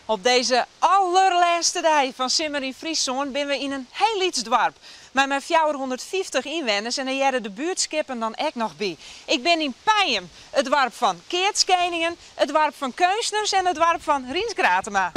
Op dizze allerlêste dei fan Simmer yn Fryslân binne we yn in hiel lyts doarp mei mar 450 ynwenners en dêr hearre de buertskippen dan ek noch by. Ik bin yn Penjum, it doarp fan keatskeningen, it doarp fan keunstners en it doarp fan Rients Gratema.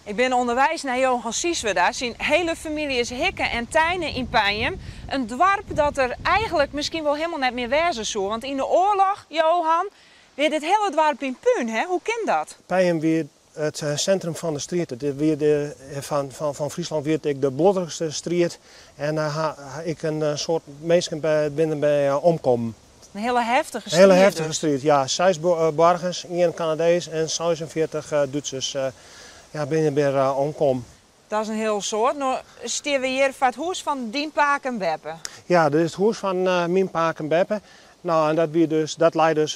Ik bin ûnderweis nei Johan Sieswerda. Syn hiele famylje is hikke en teine yn Penjum. In doarp dat der eigenlik miskien wol hielendal net mear wêze soe. Want yn de oarloch, Johan, wie dit hiele doarp yn pún. Hè? Hoe kin dat? Penjum wie it sintrum fan de striid. It wie de, fan, fan, fan Fryslân wie it ek de bloedichste striid. En dêr ha ek in soad minsken by, binne by omkommen. In hiele heftige striid. Hiele heftige striid, ja. Seis boargers, ien Kanadees en 46 Dútsers ja, binne by omkommen. Dat is in hiel soad. No stean we hjir foar it hûs fan dyn pake en beppe. Ja, dit is it hûs fan myn pake en beppe. No, en dat, wie dus, dat lei dus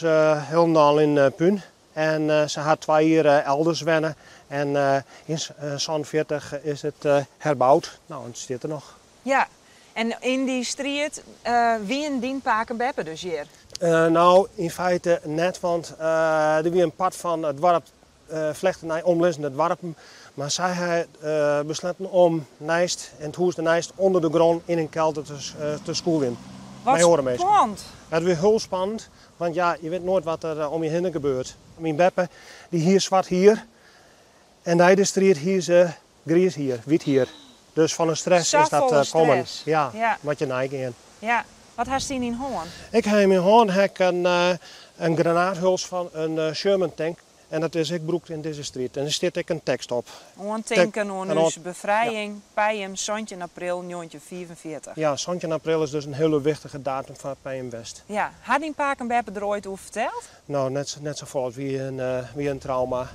hielendal yn pún. En se hat twa jier elders wenne en yn 47 is it herboud. No, en it stiet der noch. Ja, en yn dy striid wienen dyn pake en beppe dus hjir? No, yn feite net, want der wie in part fan it doarp flechte nei omlizzende doarpen. Mar sy ha besletten om neist, yn it hûs derneist, ûnder de grûn yn in kelder te skûljen. Wat spannend! It wie hiel spannend, want ja, je wit noait wat der om je hinne gebeurt. Myn beppe dy hie swart hier en nei de striid hie se griis hier, wyt hier. Dus fan de stress is dat kommen. Ja, moat je neigean. Ja. Wat hast yn dyn hân? Ik ha yn myn hân ha ik in granaathuls fan in Sherman tank en dat is ek brûkt yn dizze striid. En der stiet ek in tekst op. Oantinken oan ús befrijing, Penjum, 17 april 1945. Ja, 17 april is dus in hiele wichtige datum foar Penjum west. Ja. Ha dyn pake en beppe der oait oer ferteld? No, net safolle. It wie in trauma.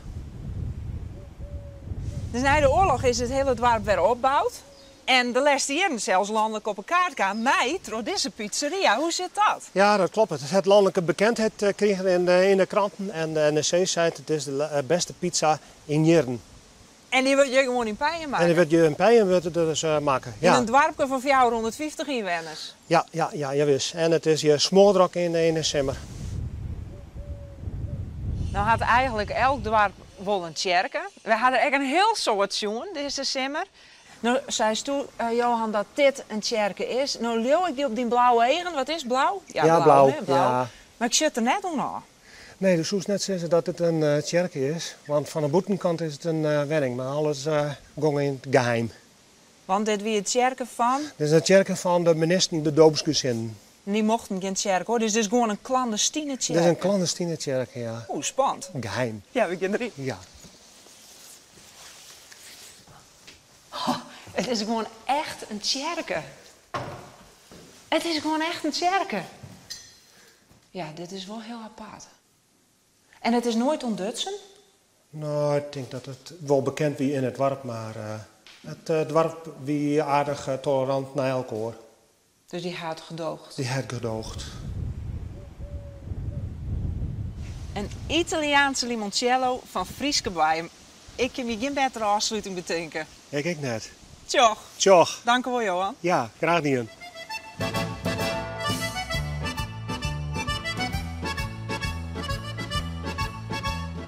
Dus nei de oarloch is it hiele doarp wer opboud. En de lêste jierren sels lanlik op 'e kaart kaam, mei troch dizze pizzeria. Hoe sit dat? Ja, dat kloppet. It hat lanlike bekendheid krigen yn de kranten en de NRC seit it is de bêste pizza yn jierren. En dy wurdt hjir gewoan yn Penjum makke? En dy wurdt hjir yn Penjum wurdt it dus makke, ja. Yn in doarpke fan 450 ynwenners? Ja, ja, ja, jawis. En it is hjir smoardrok yn de simmer. No hat eigenlik elk doarp wol in tsjerke. Wy ha der ek in hiel soad sjoen dizze simmer. No seisto, Johan, dat dit in tsjerke is. No leau ik dy op dyn blauwe eagen. Wat is blau? Ja, blau, hè, blau. Ja. Mar ik sjoch der net oan ôf. Nee, do soest net sizze dat it in tsjerke is, want fan de bûtenkant is it in wenning, mar alles gong yn it geheim. Want dit wie de tsjerke fan? Dit is de tsjerke fan de menisten, de doopsgesinden. Dy mochten gjin tsjerke hoor, dus dit is gewoan in klandestine tsjerke? Dit is in klandestine tsjerke, ja. Oeh, spannend. Geheim. Ja, we gean deryn. Ja. Oh, it is gewoan echt in tsjerke. It is gewoan echt in tsjerke. Ja, dit is wol hiel apart. En it is noait ûntdutsen? No, ik tink dat it wol bekend wie yn it doarp, mar it doarp wie aardich tolerant nei elkoar. Dus dy ha it gedoogd? Dy ha it gedoogd. In Italiaanse limoncello fan Fryske boaiem. Ik kin my gjin bettere ôfsluting betinke. Ik ek net. Tsjoch. Tsjoch. Dankewol, Johan. Ja, graach dien.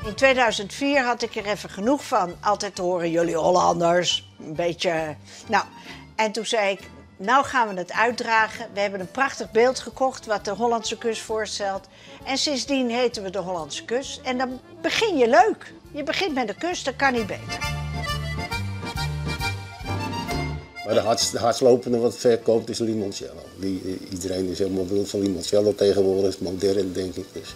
In 2004 had ik er even genoeg van. Altijd te horen, jullie Hollanders. Een beetje. Nou, en toen zei ik, nou gaan we het uitdragen. We hebben een prachtig beeld gekocht wat de Hollandse kust voorstelt. En sindsdien heten we de Hollandse kust. En dan begin je leuk. Je begint met de kust, dat kan niet beter. Maar de, hardst, de hardslopende wat verkoopt is limoncello. Die, iedereen is helemaal wild van limoncello tegenwoordig, is modern denk ik. Dus.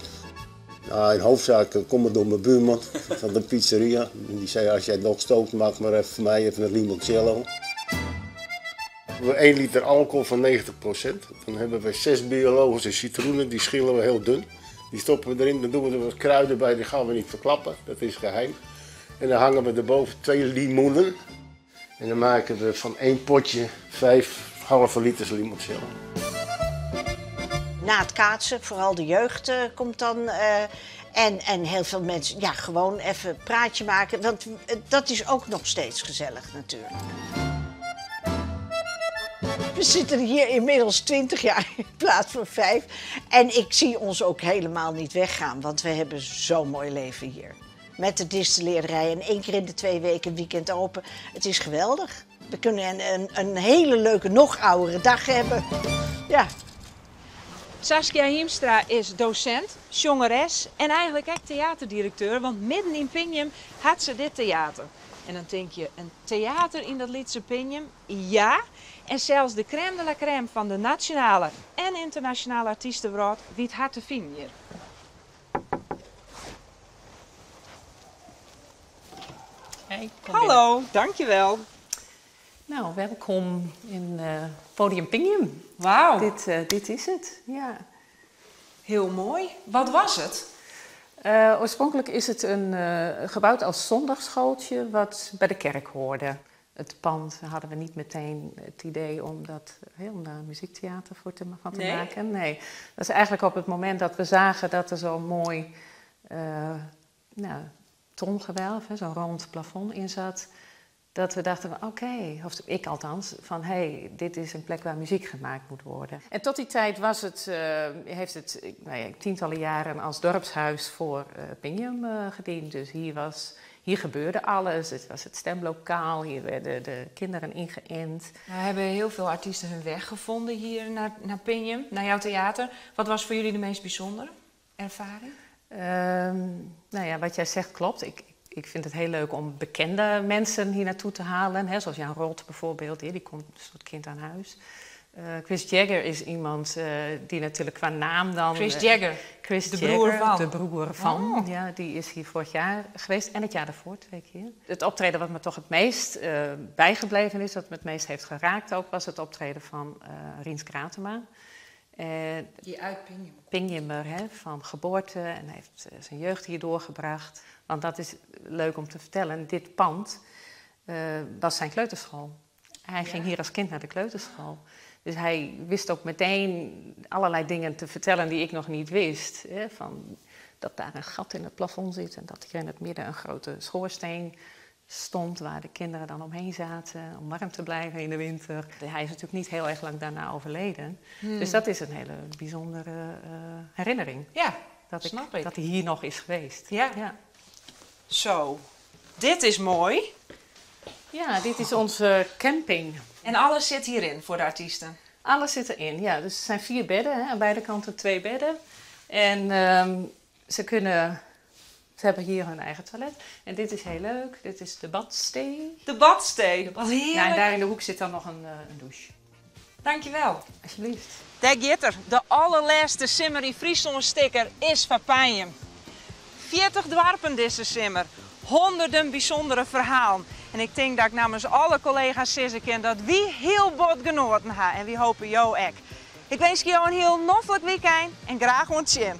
Nou, in hoofdzaak komt het door mijn buurman van de pizzeria. Die zei, als jij nog stookt, maak maar even voor mij even een limoncello. We 1 liter alcohol van 90%. Dan hebben we 6 biologische citroenen, die schillen we heel dun. Die stoppen we erin, dan doen we er wat kruiden bij, die gaan we niet verklappen. Dat is geheim. En dan hangen we erboven 2 limoenen. En dan maken we van 1 potje 5 halve liters limoncello. Na het kaatsen, vooral de jeugd komt dan. En heel veel mensen, ja, gewoon even een praatje maken. Want dat is ook nog steeds gezellig natuurlijk. We zitten hier inmiddels 20 jaar in plaats van 5. En ik zie ons ook helemaal niet weggaan, want we hebben zo'n mooi leven hier. Met de distilleerderij en 1 keer in de 2 weken weekend open. Het is geweldig. We kunnen een hele leuke, nog oudere dag hebben. Ja. Saskia Hiemstra is docent, zangeres en eigenlijk ook theaterdirecteur. Want midden in Pingjum had ze dit theater. En dan denk je, een theater in dat Lytse Pingjum? Ja. En zelfs de crème de la crème van de nationale en internationale artiestenwereld weet haar te vinden hier. Hey, kom Hallo, binnen. Dankjewel. Nou, welkom in Podium Pingjum. Wauw. Dit is het, ja. Heel mooi. Wat was het? Oorspronkelijk is het gebouwd als zondagschooltje wat bij de kerk hoorde. Het pand hadden we niet meteen het idee om daar een muziektheater van te Nee? maken. Nee. Dat is eigenlijk op het moment dat we zagen dat er zo'n mooi tongewelf, zo'n rond plafond in zat. Dat we dachten van oké, of ik althans, van hé, hey, dit is een plek waar muziek gemaakt moet worden. En tot die tijd heeft het, tientallen jaren als dorpshuis voor Pingjum gediend. Dus hier gebeurde alles. Het was het stemlokaal, hier werden de kinderen ingeënt. We hebben heel veel artiesten hun weg gevonden hier naar Pingjum, naar jouw theater. Wat was voor jullie de meest bijzondere ervaring? Wat jij zegt klopt. Ik vind het heel leuk om bekende mensen hier naartoe te halen. Hè, zoals Jan Rot bijvoorbeeld, die komt een soort kind aan huis. Chris Jagger is iemand die natuurlijk qua naam dan... Chris Jagger, Chris de broer Jagger, van. De broer van, Oh. ja, die is hier vorig jaar geweest en het jaar daarvoor 2 keer. Het optreden wat me toch het meest bijgebleven is, wat me het meest heeft geraakt ook, was het optreden van Rients Gratema. Die uit Pingjum. Pingjumer, hè, van geboorte en hij heeft zijn jeugd hier doorgebracht. Want dat is leuk om te vertellen, dit pand was zijn kleuterschool. Hij ging hier als kind naar de kleuterschool. Dus hij wist ook meteen allerlei dingen te vertellen die ik nog niet wist. Hè, van dat daar een gat in het plafond zit en dat hier in het midden een grote schoorsteen stond waar de kinderen dan omheen zaten om warm te blijven in de winter. Hij is natuurlijk niet heel erg lang daarna overleden. Dus dat is een hele bijzondere herinnering. Ja, snap ik. Dat hij hier nog is geweest. Zo, dit is mooi. Ja, dit is onze camping. En alles zit hierin voor de artiesten? Alles zit erin, ja. Dus het zijn 4 bedden, hè. Aan beide kanten 2 bedden. En ze hebben hier hun eigen toilet. En dit is heel leuk. Dit is de badstee. De badstee, wat heerlijk. Ja, en daar in de hoek zit dan nog een douche. Dankjewel. Alsjeblieft. Daar gaat er. De allerlaatste Simmer in Friesland sticker is van Pingjum. 40 dwarpen deze simmer. Honderden bijzondere verhalen. En ik denk dat ik namens alle collega's zeggen kan dat wie heel bot genoten hebben. En wie hopen jou ook. Ik wens jou een heel noffelijk weekend en graag ontzien.